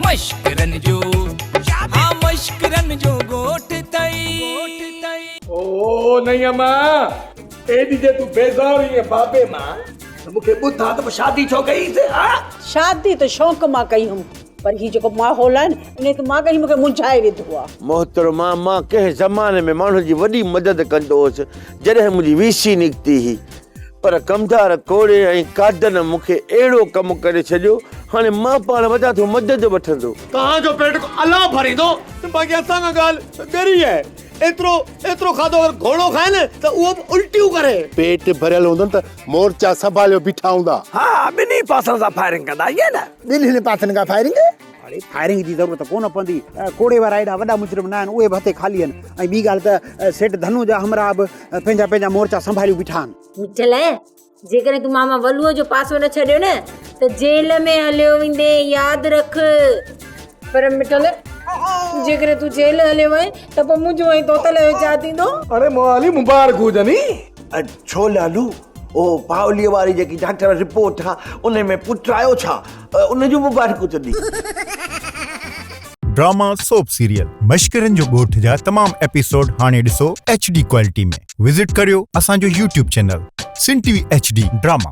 مشڪرن جو ها مشڪرن جو ڳوٺ ٿئي. او نئين اما، ايڏي جي تون بيزار هئين بابي مان ته مون کي ٻڌاء ته پوء شادي ڇو ڪئي هيس ها؟ شادي ته شوق مان ڪئي هيم پر هي جيڪو ماحول آهي نه انهي ته ماڳهين مون کي منجهائي وڌو آهي. محترمه، مان ڪنهن زماني ۾ ماڻهن جي وڏي مدد ڪندو هوس، جڏهن منهنجي وي سي نڪتي هئي. پر ڪمدار ڪوڙي ۽ قادن مون کي اهڙو ڪم ڪري ڇڏيو، هاڻي مان پاڻ وٽان ٿو مدد وٺندو. توهان جو پيٽ الله ڀريندو، باقي اسان کان ڳالهه ڳري آهي. ايترو ايترو کاڌو اگر گهوڙو کائي نه ته اهو به الٽيون ڪري. پيٽ ڀريل هوندن ته مورچا سنڀاليو بيٺا هوندا. ها ٻنهي پاسن سان فائرنگ ڪندا ائين نه؟ ٻنهين پاسن کان فائرنگ؟ اڙي فائرنگ جي ضرورت ڪونه پوندي. ڪوڙي وارا ايڏا وڏا مجرم نه آهن، اهي به هٿي خالي آهن ۽ ٻي ڳالهه ته سيٺ ڌنو جا همراهه به پنهنجا پنهنجا مورچا سنڀاليون بيٺا آهن. مٺل، جيڪڏهن تون ماما ولوء جو پاسو نه ڇڏيو نه ته جيل ۾ هليو ويندين، ياد رک. پر مٺل، جيڪڏهن تون جيل هليو وئين ته پوء منهنجو ۽ توتل جو ڇا ٿيندو؟ اڙي موالي مبارڪ هجني. ڇو لالو، او پاوليء واري جيڪي ڊاڪٽر رپورٽ آ، ان ۾ پٽ آيو ڇا؟ ان جون مبارڪون ته ڏي. ڊراما سوپ سيريل مشڪرن جو ڳوٺ جا تمام ايپيسوڊ هاڻي ڏسو ايڇ ڊي ڪوالٽي ۾ وزٽ ڪريو اسان جو YouTube channel Sindh T V H D drama.